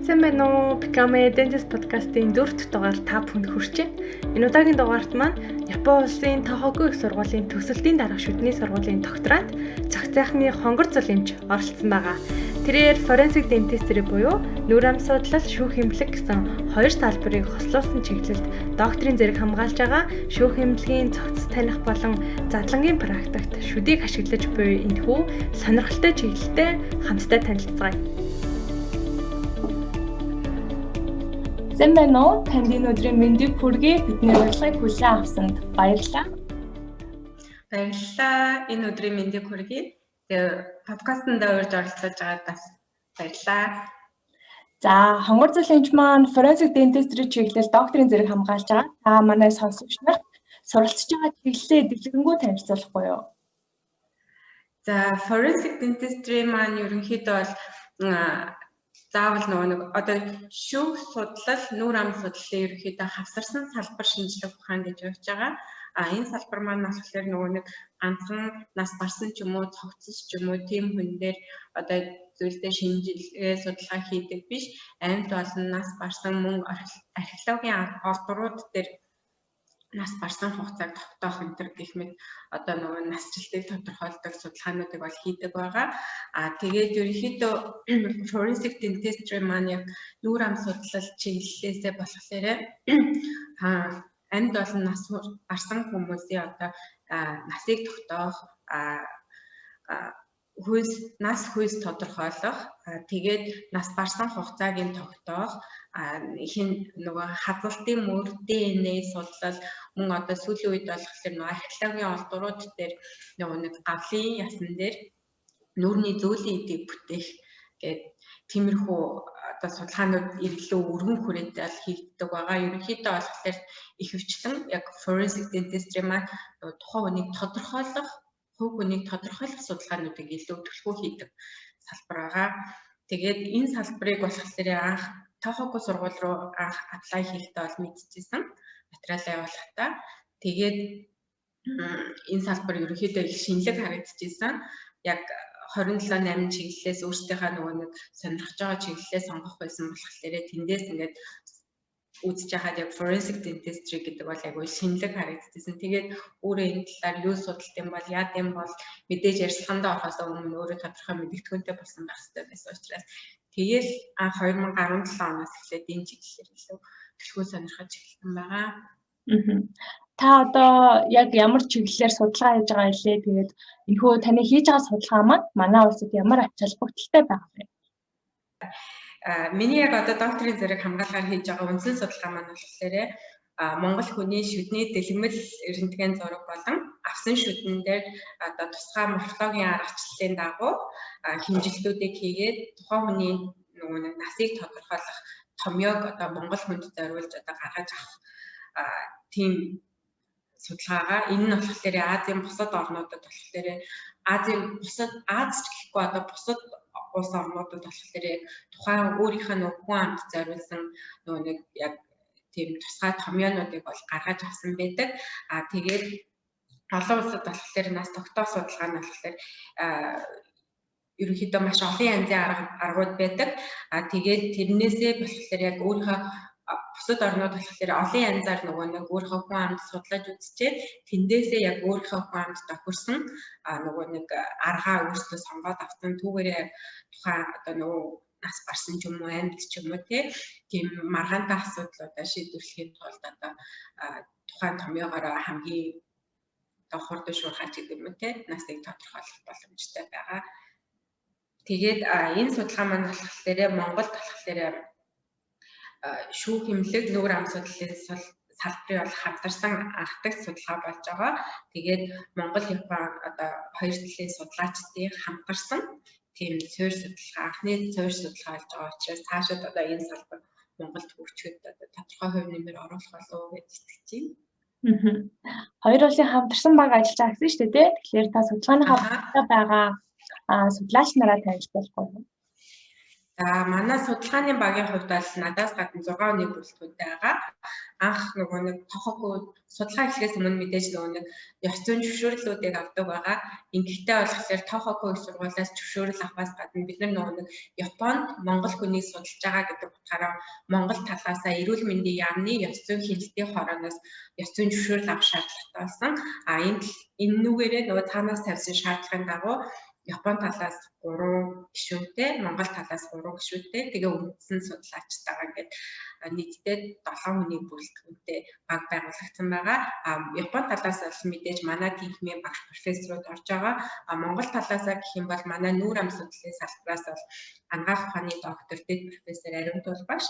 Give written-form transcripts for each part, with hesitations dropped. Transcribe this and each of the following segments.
Сайн байна уу? Become a Dentist podcast-ийн 4 дахь дугаар та бүхэнд хүрч байна. Энэ удаагийн дугаарт маань Япон улсын Тохоку их сургуулийн төгсөлтийн дарга шүдний сургуулийн докторант цогц сайхны Хонгор зул эмч оролцсон байгаа. Тэрээр forensic dentistry буюу нүүр ам судлал, шүүх эмнэлэг гэсэн хоёр салбарыг хослуулсан чиглэлд докторийн зэрэг хамгаалж байгаа, шүүх эмнэлгийн цогц таних болон задлангийн практикт шүдийг ашиглаж буй энэхүү сонирхолтой чиглэлтэй хамтдаа танилцгаая. Сайн байна уу? Танд энэ өдрийн мэндийг хүргэе. Бидний урилгыг хүлээн авсанд баярлалаа. Баярлалаа. Энэ өдрийн мэндийг хүргэе. Тэгээ подкастт урьж оролцож байгаад бас баярлалаа. За, Хонгор зул эмч маань forensic dentistry чиглэл докторийн зэрэг хамгаалж байгаа. Та манай сонсогч нарт суралцж байгаа чиглэлээ дэлгэрэнгүй танилцуулахгүй юу? За, forensic dentistry маань ерөнхийдөө бол заавал нөгөө нэг одоо шүүх судлал, нүүр ам судлалын ерөнхийдөө хавсарсан салбар шинжлэх ухаан гэж явж байгаа. А энэ салбар маань болохоор нөгөө нэг ганцхан нас барсан ч юм уу, цогцос ч юм уу тийм хүн дээр одоо зүйлдээ шинжилгээ судалгаа хийдэг биш. Амьд болон нас барсан, мөн археологийн олдрууд дээр нас барсан хугацааг тогтоох энэ төр гэх мэт одоо нөгөө насжилтыг тодорхойлдог судалгаануудыг бол хийдэг байгаа. А тэгээд ерөнхийдөө forensic dentistry маань яг нүүр ам судлал чиглэлээсээ болохоор амьд болон нас барсан хүмүүсийн одоо насыг тогтоох, хүйс, нас хүйс тодорхойлох, тэгээд нас барсан хугацааг нь тогтоох, хин нөгөө хазалтын мөр, ДНХ судлал, мөн одоо сүүлийн үед болохоор нөгөө археологийн олдрууд дээр нөгөө нэг гавлын ясан дээр нүүрний зөөлөн эдийг бүтээх гээд тиймэрхүү одоо судалгаанууд илүү өргөн хүрээтэй л хийгддэг байгаа. Ерөнхийдөө болохоор ихэвчлэн яг forensic dentistry маань тухайн хүнийг тодорхойлох, хувь хүнийг тодорхойлох судалгаануудыг илүү түлхүү хийдэг салбар байгаа. Тэгээд энэ салбарыг болохоор анх Тохоку сургууль руу анх apply хийхдээ бол мэдчихсэн. Материалаа явуулахдаа. Тэгээд энэ салбар ерөнхийдөө их шинэлэг харагдчихсэн. Яг 27 8 чиглэлээс өөрсдийнхээ нөгөө нэг сонирхож байгаа чиглэлээ сонгох байсан болохоор тэндээс ингээд үзэж байхад яг forensic dentistry гэдэг бол айгүй шинэлэг харагдчихсан. Тэгээд өөрөө энэ талаар юу судалт юм бол, яад юм бол мэдээж ярилцлагандаа орохоос өмнө өөрөө тодорхой мэдгэдэггүйтэй болсон байх хэрэгтэй байсан учраас тэгээл анх 2017 оноос эхлээд энэ чиглэлээр илүү түлхүү сонирхож эхэлсэн байгаа. Та одоо яг ямар чиглэлээр судалгаа хийж байгаа илээ? Тэгээд энэхүү таны хийж байгаа судалгаа маань манай улсад ямар ач холбогдолтой байгаа вэ? Миний яг одоо докторийн зэрэг хамгаалгаар хийж байгаа үндсэн судалгаа маань болохоор Монгол хүний шүдний дэлгэмэл рентген зураг болон авсан шүдэн дээр одоо тусгай морфологийн аргачлалын дагуу хэмжилтүүдийг хийгээд тухайн хүний нөгөө нэг насыг тодорхойлох томьёог одоо Монгол хүнд зориулж одоо гаргаж авах тийм судалгаагаа. Энэ нь болохоор Азийн бусад орнуудад болохоор Азийн бусад, Аз ч гэхгүй, одоо бусад улс орнуудад болохоор тухайн өөрийнхөө нөгөө хүн амд зориулсан нөгөө нэг яг тийм тусгай томьёонуудыг бол гаргаж авсан байдаг. А тэгээд олон улсад болохоор нас тогтоох судалгаа нь болохоор ерөнхийдөө маш олон янзын аргууд байдаг. А тэгээд тэрнээсээ болохоор яг өөрийнхөө бусад орнууд болохоор олон янзаар нөгөө нэг өөрийнхөө хүн амд судлаж үзчихэд тэндээсээ яг өөрийнхөө хүн амд тохирсон нөгөө нэг аргаа өөрсдөө сонгоод авсан, түүгээрээ тухайн одоо нөгөө нас барсан ч юм уу, амьд ч юм уу, тийм маргаантай асуудлуудаа шийдвэрлэхийн тулд одоо тухайн томьёогоороо хамгийн одоо хурдан шуурхай ч гэдэг юм уу, насыг тодорхойлох боломжтой байгаа. Тэгээд энэ судалгаа маань болохоор Монголд болохоор шүүх эмнэлэг, нүүр ам судлалын салбарын бол хамтарсан анхдаг судалгаа болж байгаа. Тэгээд Монгол, Япон одоо хоёр талын судлаачдын хамтарсан тийм суурь судалгаа, анхны суурь судалгаа болж байгаа учраас цаашид одоо энэ салбар Монголд хөгжихэд одоо тодорхой хувь нэмэр оруулах болов уу гэж итгэж байна. Хоёр улсын хамтарсан баг ажиллаж байгаа гэсэн шүү дээ, тий? Тэгэхээр та судалгааныхаа багтаа байгаа судлаач нараа танилцуулахгүй юу? За, манай судалгааны багийн хувьд бол надаас гадна 6 хүний бүрэлдэхүүнтэй байгаа. Анх нөгөө нэг Тохоку судалгаа эхлэхээс өмнө мэдээж нөгөө нэг ёс зүйн зөвшөөрлүүдийг авдаг байгаа. Ингэхдээ болохоор Тохоку их сургуулиас зөвшөөрөл авахаас гадна бид нар нөгөө нэг Японд монгол хүнийг судалж байгаа гэдэг утгаараа Монгол талаасаа эрүүл мэндийн яамны ёс зүйн хяналтын хорооноос ёс зүйн зөвшөөрөл авах шаардлагатай болсон. А энэ нүгээрээ нөгөө цаанаас тавьсан шаардлагын дагуу Япон талаас 3 гишүүнтэй, Монгол талаас 3 гишүүнтэй, тэгээ үндсэн судлаачтайгаа ингээд нийтдээ 7 хүний бүрэлдэхүүнтэй баг байгуулагдсан байгаа. А Япон талаас бол мэдээж манай тэнхимийн багш профессорууд орж байгаа. А Монгол талаасаа гэх юм бол манай нүүр ам судлалын салбараас бол анагаах ухааны доктор, дэд профессор Ариун Тулбагш,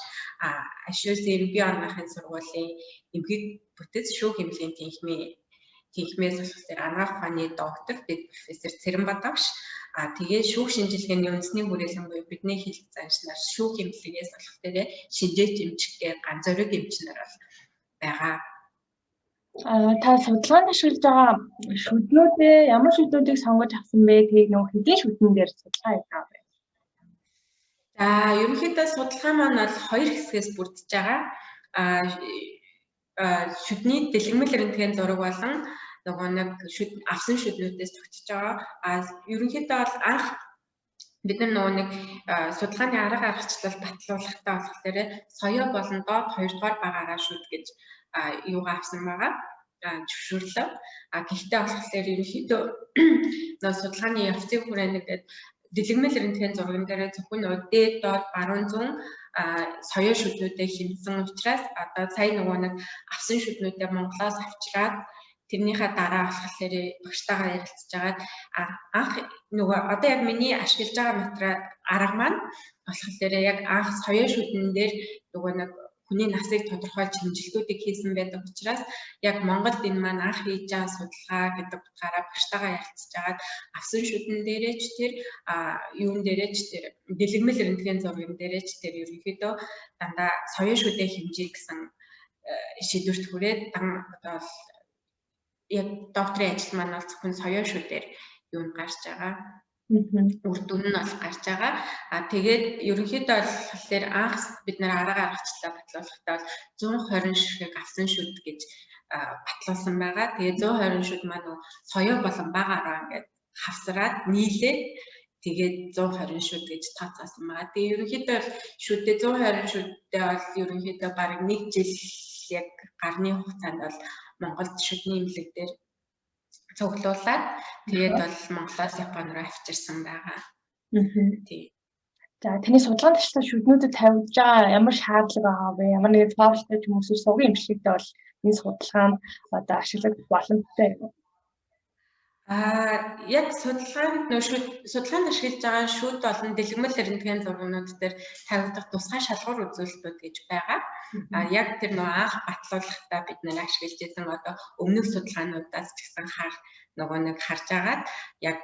а Ашиусын бие анагаахын сургуулийн эмгэг бүтэц шүүх эмнэлгийн тэнхимээс болохоор анагаах ухааны доктор, дэд профессор Цэрэнбат багш, а тэгээ шүүх шинжилгээний үндэсний хүрээлэн буюу бидний хэлт заншнаар шүүх эмнэлгээс болох дээрээ шинжээч эмчгээ ганц зориг эмч нар бол байгаа. Та судалгаанд ашиглаж байгаа шүднүүдээ ямар шүднүүдийг сонгож авсан бэ? Тэгээд нөгөө хэдийн шүдэн дээр судалгаа хийж байгаа вэ? За, ерөнхийдөө судалгаа маань бол хоёр хэсгээс бүрдэж байгаа. Шүдний дэлгэмэл рентген зураг болон нөгөө нэг шүд авсан шүднүүдээс тогтож байгаа. А ерөнхийдөө бол анх бид нар нөгөө нэг судалгааны арга аргачлал батлуулахтаа болохоор соёо болон доод хоёрдугаар багаараа шүд гэж юугаа авсан байгаа зөвшөөрлөө. А гэхдээ болохоор ерөнхийдөө нөгөө судалгааны явцын хүрээнд ингээд дэлгэмэл рентген зурган дээр зөвхөн нөгөө дээд доод баруун зүүн соёо шүднүүдээ хэмжсэн учраас одоо сая нөгөө нэг авсан шүднүүдээ Монголоос авчираад тэрнийхээ дараа болохоор багштайгаа ярилцж агаад анх нөгөө одоо яг миний ашиглаж байгаа материал арга маань болохоор яг анх соёо шүдэн дээр нөгөө нэг хүний насыг тодорхойлж хэмжилтүүдийг хийсэн байдаг учраас яг Монголд энэ маань анх хийж байгаа судалгаа гэдэг утгаараа багштайгаа ярилцж агаад авсан шүдэн дээрээ ч тэр юун дээрээ ч тэр дэлгэмэл рентген зурган дээрээ ч тэр ерөнхийдөө дандаа соёо шүдээ хэмжээ гэсэн шийдвэрт хүрээд дан одоо яг докторийн ажил маань бол зөвхөн соёо шүдээр юунд гарч байгаа. Үр дүн нь бол гарч байгаа. А тэгээд ерөнхийдөө болохоор анх бид нэр арга аргачлалаа батлуулахдаа бол 120 ширхэг авсан шүд гэж батлуулсан байгаа. Тэгээд 120 шүд маань соёо болон бага араа ингээд хавсраад нийлээд тэгээд 120 шүд гэж тооцоолсон байгаа. Тэгээд ерөнхийдөө бол шүдээ 120 шүдтэй бол ерөнхийдөө бараг нэг жил яг гарны хугацаанд бол Монголд шүдний эмнэлэг дээр цуглуулад тэгээд бол Монголоос Япон руу авчирсан байгаа. Тий. За, таны судалгаанд ашигласан шүднүүдэд тавигдж байгаа ямар шаардлага байгаа вэ? Ямар нэгэн тооцоололтой ч юм уу сувгийн эмчилгээтэй бол энэ судалгаа нь одоо ашиглах боломжтой юм уу? Яг судалгаанд нөө шүд судалгаанд ашиглаж байгаа шүд болон дэлгэмэл рентген зургнууд дээр тавигдах тусгай шалгуур үзүүлэлтүүд гэж байгаа. А яг тэр нөө анх батлуулахдаа бид нэр ашиглаж исэн одоо өмнөх судалгаануудаас ч гэсэн нөгөө нэг харж агаад яг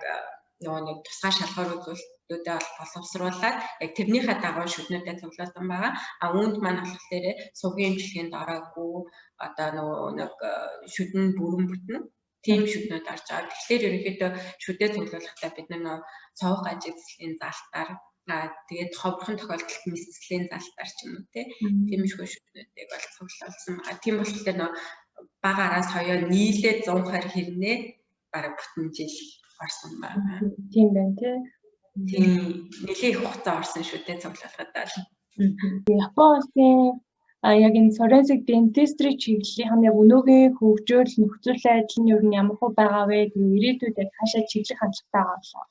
нөгөө нэг тусгай шалгуур үзүүлэлтүүдээ бол боловсруулад яг тэрнийхээ дагуу шүднүүдэд цуглуулсан байгаа. А үүнд маань болохоор сувгийн эмчилгээнд ороогүй одоо нөгөө нэг шүдэн бүрэн бүтнэ тийм шүднүүд орж байгаа. Тэгэхээр ерөнхийдөө шүдээ цуглуулахдаа бид нар цовх ажиглалын залтаар тэгээд ховорхон тохиолдолд мэсцлийн залтаар ч юм уу тиймэрхүү шүднүүдийг бол цуглуулсан байгаа. Тийм болохоор нөө багаараа соёо нийлээд 120 хэрнээ бараг бүтэн жил орсон байна. Тийм байна тий. Тийм, нэлээд их хугацаа орсон шүдээ цуглуулахад бол. Япон улсын яг энэ forensic dentistry чиглэлийн яг өнөөгийн хөгжөөл нөхцөл байдал нь ер нь ямар хөө байгаа вэ? Тэгээ ирээдүйд яг хаашаа чиглэх хандлагатай байгаа болоо?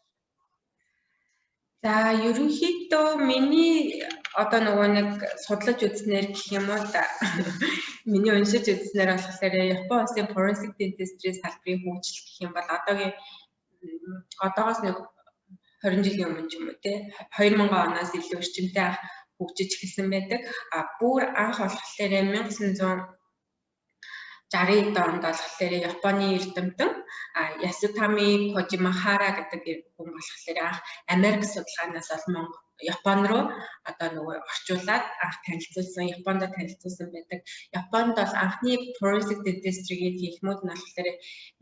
За, ерөнхийдөө миний одоо нөгөө нэг судлаж үзснээр гэх юм уу да. Миний уншиж үзснээр болохоор Япон улсын forensic dentistry салбарын хөгжил гэх юм бол одоогийн одоогоос нэг 20 жилийн өмнө ч юм уу те 2000 оноос илүү эрчимтэй анх хөгжиж эхэлсэн байдаг. А бүр анх болохоор 1960 онд болохоор Японы эрдэмтэн Ясутами Кожимахара гэдэг хүн болохоор анх Америк судалгаанаас бол Монгол Япон руу одоо нөгөө орчуулад анх танилцуулсан, Японд танилцуулсан байдаг. Японд бол анхны forensic dentistry-гийн хийхмүүд нь болохоор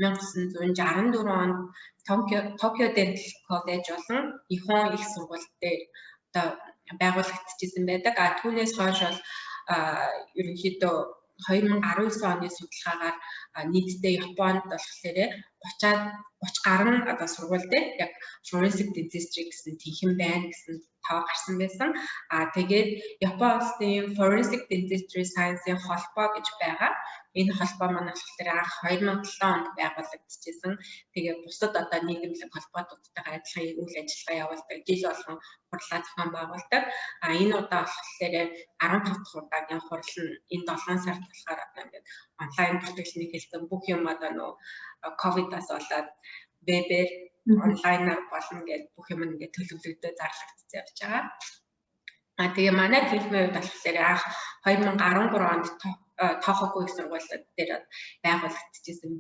1964 онд Tokyo Dental College болон Нихон их сургууль дээр одоо байгуулагдчихсан байдаг. А түүнээс хойш бол ерөнхийдөө 2019 оны судалгаагаар нийтдээ Японд болохоор 30 гаруй одоо сургууль дээр яг forensic dentistry гэсэн тэнхим байна гэсэн тоо гарсан байсан. А тэгээд Япон улсын forensic dentistry science-ийн холбоо гэж байгаа. Энэ холбоо маань болохоор анх 2007 онд байгуулагдчихсан. Тэгээд бусад одоо нийгэмлэг холбоотуудтайгаа адилхан үйл ажиллагаа явуулдаг. Жил болгон хурлаа зохион байгуулдаг. А энэ удаа болохоор 15 дахь удаагийн хурал нь энэ 7 сард болохоор одоо ингээд онлайн бүртгэлний хэлсэн бүх юм одоо нөө ковидаас болоод вебээр онлайнаар болно гэж бүх юм ингээд төлөвлөгдөө зарлагдсан явж байгаа. А тэгээ манай танхимын хувьд болохоор анх 2013 онд Тохоку их сургуулиуд дээр байгуулагдчихсан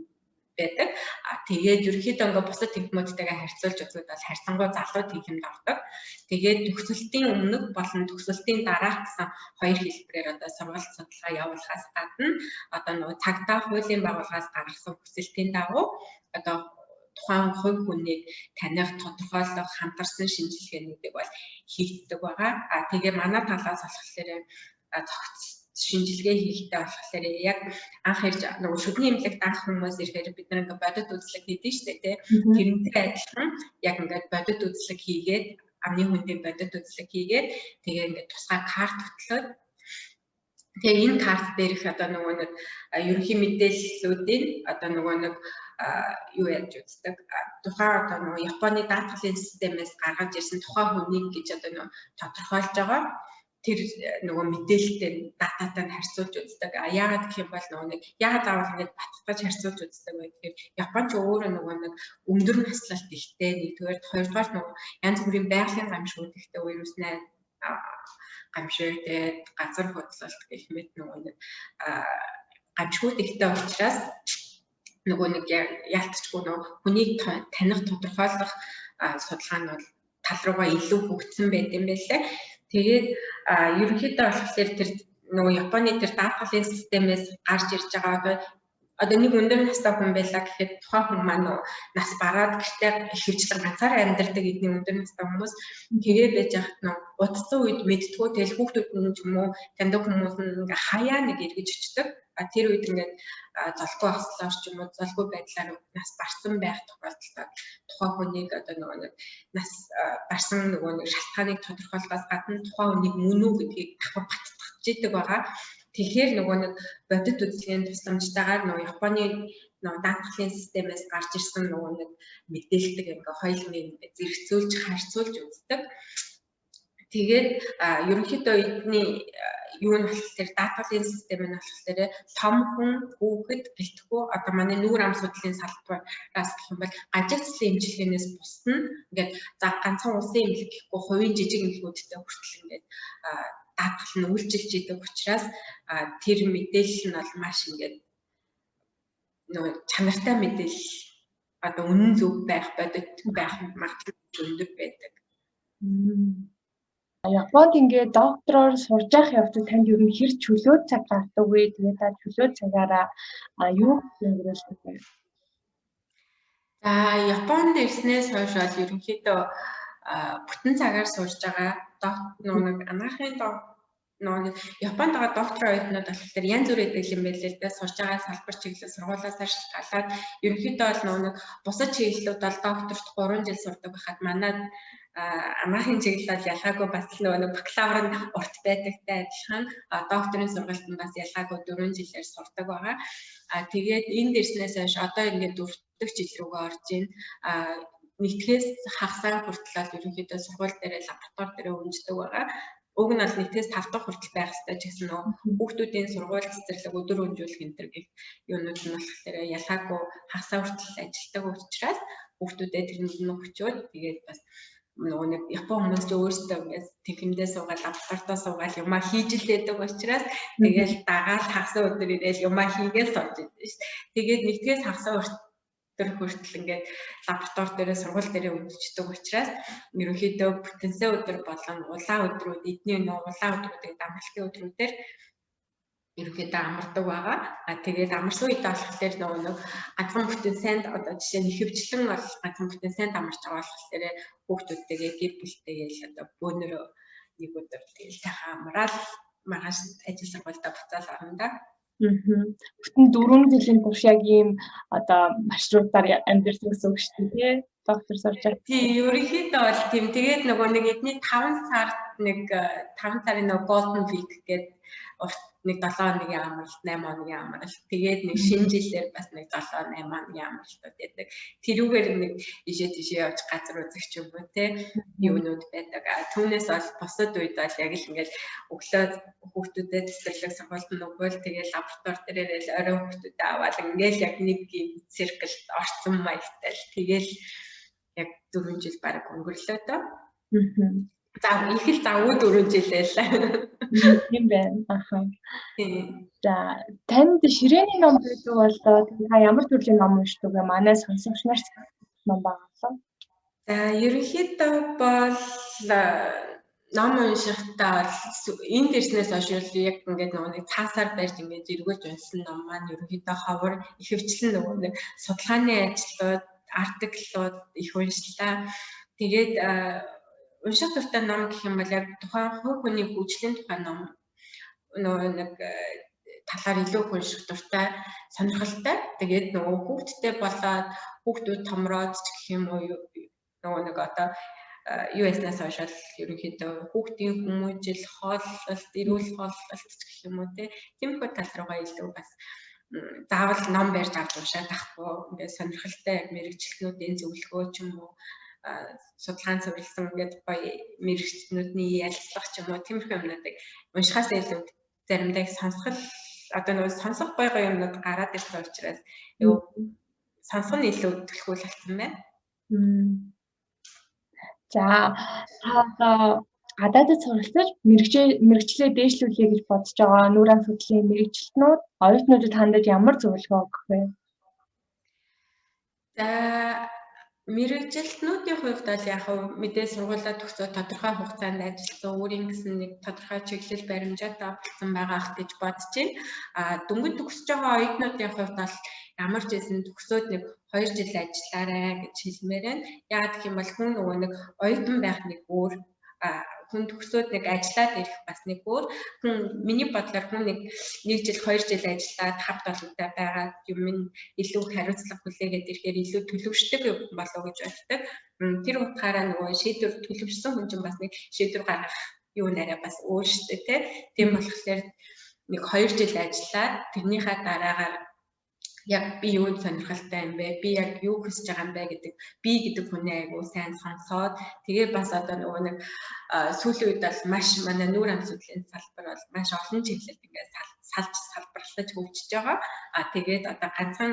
байдаг. А тэгээд ерөнхийдөө ингээ бусад танхимуудтайгаа харьцуулж үзвэл бол харьцангуй залуу танхимд ордог. Тэгээд төгсөлтийн өмнөх болон төгсөлтийн дараах гэсэн хоёр хэлбэрээр одоо сургалт судалгаа явуулахаас гадна одоо нөгөө цагдаа хуулийн байгууллагаас гаргасан хүсэлтийн дагуу одоо тухайн хувь хүнийг таних, тодорхойлох, хамтарсан шинжилгээнүүдийг бол хийгддэг байгаа. А тэгээ манай талаас болохоор цогц шинжилгээ хийхдээ болохоор яг анх ирж нөгөө шүдний эмнэлэгт анх хүмүүс ирэхээр бид нар ингээ бодит үзлэг хийдэж штэ тий. Тэрнтэй адилхан яг ингээд бодит үзлэг хийгээд амны хүндийн бодит үзлэг хийгээд тэгээ ингээд тусгай карт хөтлөөд тэгээ энэ карт дээрх одоо нөгөө нэг ерөнхий мэдээллүүдийн одоо нөгөө нэг юу яаж үздэг тухайн одоо нөгөө Японы даатгалын системээс гаргаж ирсэн тухайн хүнийг гэж одоо нөгөө тодорхойлж байгаа тэр нөгөө мэдээлэлтэй дататай нь харьцуулж үздэг. А яагаад гэх юм бол нөгөө нэг яагаад заавал ингэж баттгаж харьцуулж үздэг вэ гэхээр Японч өөрөө нөгөө нэг өндөр наслалт ихтэй нэгдүгээр, хоёрдугаар нөгөө янз бүрийн байгалийн гамшигуд ихтэй вируснаа гамшиг тэгээд газар хөдлөлт гэх мэт нөгөө нэг гамшигуд ихтэй учраас нөгөө нэг яалтчгүй нөгөө хүнийг таних тодорхойлох судалгаа нь бол тал руугаа илүү хөгжсөн байт юм байлээ. Тэгээд ерөнхийдөө болохоор тэр нөгөө Японы тэр даатгалын системээс гарч ирж байгаа одоо нэг өндөр настай хүн байлаа гэхэд тухайн хүн маань нас бараад гэртээ ихэвчлэн ганцаараа амьдардаг эдний өндөр настай хүмүүс тэгээ байж хахад нөө утцсан үед мэдтгүү тэгэл хүүхдүүд нь ч юм уу таньдаг хүмүүс нь ингээ хаяа нэг эргэж очдог. А тэр үед ингээд золгүй ослоор ч юм уу золгүй байдлаар нас барсан байх тохиолдолд тухайн хүнийг одоо нөгөө нэг нас барсан нөгөө нэг шалтгааныг тодорхойлохоос гадна тухайн хүнийг мөн үү гэдгийг давхар баттгаж идэг байгаа. Тэгэхээр нөгөө нэг бодит үзлэгийн тусламжтайгаар нөгөө Японы нөгөө даатгалын системээс гарч ирсэн нөгөө нэг мэдээлэлтэй ингээ хоёуланг ингээ зэрэгцүүлж харьцуулж үздэг. Тэгээд ерөнхийдөө эдний юу нь болохоор даатгалын систем нь болохоор том хүн, хүүхэд гэлтгүү одоо манай нүүр ам судлалын салбараас гэх юм бол гажигцлын эмчилгээнээс бусд нь ингээд за ганцхан улсын эмнэлэг гэхгүй хувийн жижиг эмнэлгүүдтэй хүртэл ингээд даатгал нь үйлчилж идэг учраас тэр мэдээлэл нь бол маш ингээд нөгөө чанартай мэдээлэл одоо үнэн зөв байх бодит байх магадлал өндөр байдаг. Японд ингээд доктороор сурж явах явцад танд ер нь хэр чөлөө цаг гардаг вэ? Тэгээд та чөлөө цагаараа юу өнгөрүүлдэг вэ? За Японд ирснээс хойш бол ерөнхийдөө бүтэн цагаар сурж байгаа нэг анаахын нөгөө Японд байгаа докторийн оюутнууд болохоор янз бүр байдаг юм байлээ л да. Сурж байгаа салбар чиглэл сургуулиасаа шалтгаалаад ерөнхийдөө бол нөгөө нэг бусад чиглэлүүд бол докторт 3 жил сурдаг байхад манай анаахын чиглэл бол ялгаагүй бас л нөгөө нэг бакалавр нь урт байдагтай адилхан докторийн сургалт нь бас ялгаагүй 4 жилээр сурдаг байгаа. А тэгээд энд ирснээс хойш одоо ингээд дөрөв дэх жил рүүгээ орж байна. А нэгтгэхээс хагасаа хүртэл бол ерөнхийдөө сургууль дээрээ лаборатори дээрээ өмждөг байгаа. Уг нь бол нэгтгэхээс 5 дахь хүртэл байх ёстой ч гэсэн нөгөө хүүхдүүдийн сургууль цэцэрлэг өдөр өнжүүлэх энэ төр гэх юунууд нь болохоор ялгаагүй хагасаа хүртэл ажилтдаг учраас хүүхдүүдэд тэрэнд нь өгчөөд тэгээд бас нөгөө нэг Япон хүмүүс ч өөрсдөө ингээд танхимдээ суугаад лабораторидоо суугаад юмаа хийж л байдаг учраас тэгэл дагаал хагасаа өдөр ирээл юмаа хийгээл сууж идэв шүү дээ. Тэгээд нэгтгэхээс хагасаа өдөр хүртэл ингээд лаборатори дээрээ сургууль дээрээ үдчихдээ учраас ерөнхийдөө бүтэнсээ өдөр болон улаан өдрүүд эдний нөө улаан өдрүүдийг амралтын өдрүүдээр ерөнхийдөө амардаг байгаа. А тэгээд амарсан үедээ болохоор нөгөө нэг ганцхан бүтэн сайнд одоо жишээ нь ихэвчлэн бол ганцхан бүтэн сайнд амарч байгаа болохоор хүүхдүүдтэйгээ гэр бүлтэйгээ л одоо бөөнөрөө Нэг өдөр тэгэл сайхан амраал маргааш ажил сургуультай буцаал орно да. Бүтэн 4 жилийн турш яг ийм одоо маршрутаар амьдарсан гэсэн үг шүү дээ, тий? Доктор сурч байгаа. Тийм, ерөнхийдөө бол тийм. Тэгээд нөгөө нэг эдний 5 сард нэг 5 сарын нөгөө Golden Week гэдэг урт нэг 7 хоногийн амралт, 8 хоногийн амралт. Тэгээд нэг шинэ жилээр бас нэг 7 8 хоногийн амралтууд байдаг. Тэрүүгээр нэг ишээ тийшээ явж газар үзэх ч юм уу те юунууд байдаг. А түүнээс бол бусад үед бол яг л ингээл өглөө хүүхдүүдэд цэцэрлэг сургуульд нь өгөөл тэгээд лаборатори дээр ирээл орой хүүхдүүдэд аваад ингээл яг нэг юм цирклд орсон маягтай л тэгэл яг 4 жил бараг өнгөрлөө доо. За их л завгүй 4 жилээ л. Тийм байна. Аха. За танд ширээний ном байдаг болоо та ямар төрлийн ном уншдаг вэ? Манай сонсогч нарт ном байгаа болов. За ерөнхийдөө бол ном уншихдаа бол энд ирснээс хойш яг ингээд нөгөө нэг цаасаар барьж ингээд эргүүлж уншсан ном маань ерөнхийдөө ховор ихэвчлэн нөгөө нэг судалгааны ажлууд, артиклууд их уншлаа. Тэгээд унших дуртай ном гэх юм бол яг тухайн хувь хүний хөгжлийн тухай ном нөгөө нэг талаар илүү их унших дуртай, сонирхолтой. Тэгээд нөгөө хүүхдтэй болоод хүүхдүүд томроод ч гэх юм уу нөгөө нэг одоо юу яснаас хойш л ерөнхийдөө хүүхдийн хүмүүжил, хооллолт, эрүүл хооллолт ч гэх юм уу тиймэрхүү тал руугаа илүү бас заавал ном барьж авч уншаад ахгүй ингээд сонирхолтой яг мэрэгчлэнүүдийн зөвлөгөө ч юм уу судалгаан суурилсан ингээд гоё мэрэгчлэнүүдний ярилцлага ч юм уу тиймэрхүү юмнуудыг уншихаас илүү заримдаа их сонсох одоо нөгөө сонсох гоё гоё юмнууд гараад ирсэн учраас юу сонсох нь илүү түлхүүл болсон байна. За та одоо гадаадд суралцаж мэргэжлээ дээшлүүлье гэж бодож байгаа нүүр ам судлалын мэргэжилтнүүд оюутнуудад хандаж ямар зөвлөгөө өгөх вэ? За мэргэжилтнүүдийн хувьд бол яг мэдээ сургуулиа төгсөөд тодорхой хугацаанд ажилласан өөрийн гэсэн нэг тодорхой чиглэл баримжаатай болсон байгаа ах гэж бодож байна. А дөнгөж төгсөж байгаа оюутнуудын хувьд бол ямар ч байсан төгсөөд нэг 2 жил ажиллаарай гэж хэлмээр байна. Яагаад гэх юм бол хүн нөгөө нэг оюутан байх нэг өөр, хүн төгсөөд нэг ажиллаад ирэх бас нэг өөр. Хүн миний бодлоор хүн нэг жил 2 жил ажиллаад хавд олонтой байгаа юм нь илүү хариуцлага хүлээгээд ирэхээр илүү төлөвшдөг болов гэж боддог. Тэр утгаараа нөгөө шийдвэр төлөвшсөн хүн чинь бас нэг шийдвэр гаргах юу нэрээ бас өөр шүү дээ, тэ. Тийм болохоор нэг 2 жил ажиллаад тэрнийхээ дараагаар яг би юунд сонирхолтой юм бэ? Би яг юу хүсэж байгаа юм бэ гэдэг би гэдэг хүнээ айгуу сайн сонсоод тэгээ бас одоо нөгөө нэг сүүлийн үед бол маш манай нүүр ам судлалын салбар бол маш олон чиглэлд ингээд салж салбарлаж хөгжиж байгаа. А тэгээд одоо ганцхан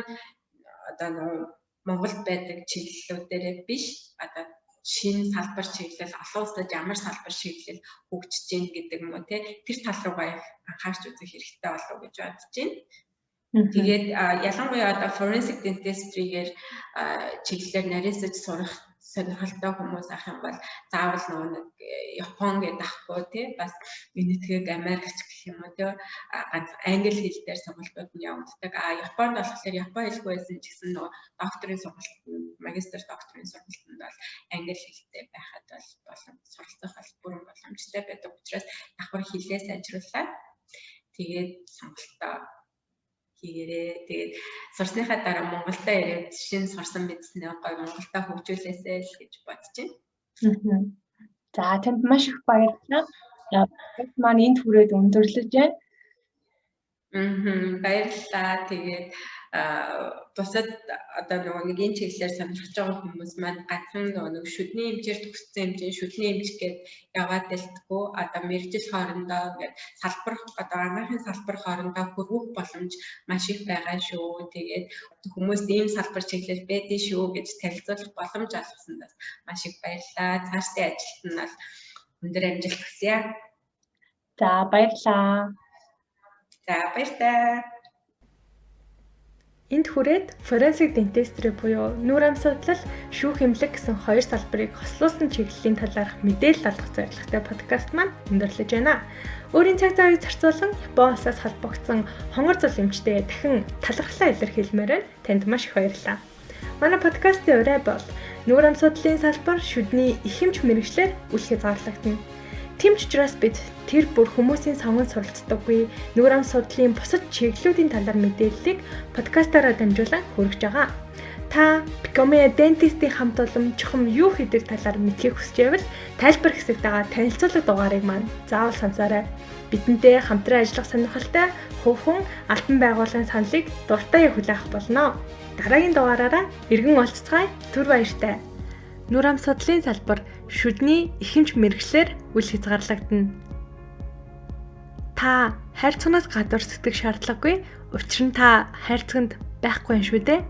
одоо нөгөө Монголд байдаг чиглэлүүдээрээ биш одоо шинэ салбар чиглэл олон улсад ямар салбар чиглэл хөгжиж гин гэдэг юм уу те тэр тал руугаа их анхаарч үзэх хэрэгтэй болов гэж бодож байна. Тэгээд ялангуяа одоо forensic dentistry-гээр чиглэлээр нарийсаж сурах сонирхолтой хүмүүс ах юм бол заавал нөгөө нэг Япон гэдэг ахгүй тий бас Энэтхэг, Америкч гэх юм уу тий ганц англи хэл дээр сургалтууд нь явагддаг. А Японд болохоор Япон хэлгүй байсан ч гэсэн нөгөө докторийн сургалт, магистр докторийн сургалтанд бол англи хэлтэй байхад бол болон суралцах бол бүрэн боломжтой байдаг учраас давхар хэлээ сайжруулаад тэгээд сонголтоо хийгээрээ. Тэгээд сурсныхаа дараа Монголдо ирээд шинэ сурсан мэдснээ гоё Монголдо хөгжүүлээсэй л гэж бодож байна. За танд маш их баярлалаа. Маань энд хүрээд өндөрлөж байна. Баярлалаа. Тэгээд бусад одоо нөгөө нэг энэ чиглэлээр сонирхож байгаа хүмүүс маань ганцхан нөгөө нэг шүдний эмчээр төгссөн эмчийн шүдний эмч гээд яваад дэлтгүү одоо мэргэжил хоорондоо ингээд салбар одоо анаахын салбар хоорондоо хөрвөх боломж маш их байгаа шүү. Тэгээд хүмүүс ийм салбар чиглэл байдгийн шүү гэж танилцуулах боломж олгосондоо маш их баярлалаа. Цаашдын ажилд нь бол өндөр амжилт хүсье. За баярлалаа. За баяртай. Энд хүрээд forensic dentistry буюу нүүр ам судлал, шүүх эмнэлэг гэсэн хоёр салбарыг хослуулсан чиглэлийн талаарх мэдээлэл олгох зорилготой подкаст маань өндөрлөж байна. Өөрийн цаг завыг зарцуулан Япон улсаас холбогдсон хонгор зул эмчтэй дахин талархлаа илэрхийлмээр байна. Танд маш их баярлалаа. Манай подкастын урай бол нүүр ам судлалын салбар шүдний их эмч мэргэжлээр үл хязгаарлагдана. Тийм ч учраас бид тэр бүр хүмүүсийн сонгон суралцдаггүй нүүр ам судлалын бусад чиглэлүүдийн талаар мэдээллийг подкастаараа дамжуулан хүргэж байгаа. Та Become a Dentist-ийн хамт олон чухам юу хийдэг талаар мэдхийг хүсч байвал тайлбар хэсэгт байгаа танилцуулга дугаарыг маань заавал сонсоорой. Бидэнтэй хамтран ажиллах сонирхолтой хувь хүн албан байгууллагын саналыг дуртай хүлээх болно. Дараагийн дугаараараа эргэн уулзцгаая. Түр баяртай. Нүр ам судлалын салбар шүдний ихэмж мэргэжлээр үл хязгаарлагдана. Та хайрцагнаас гадуур сэтгэх шаардлагагүй. Учир нь та хайрцагт байхгүй юм шүү дээ.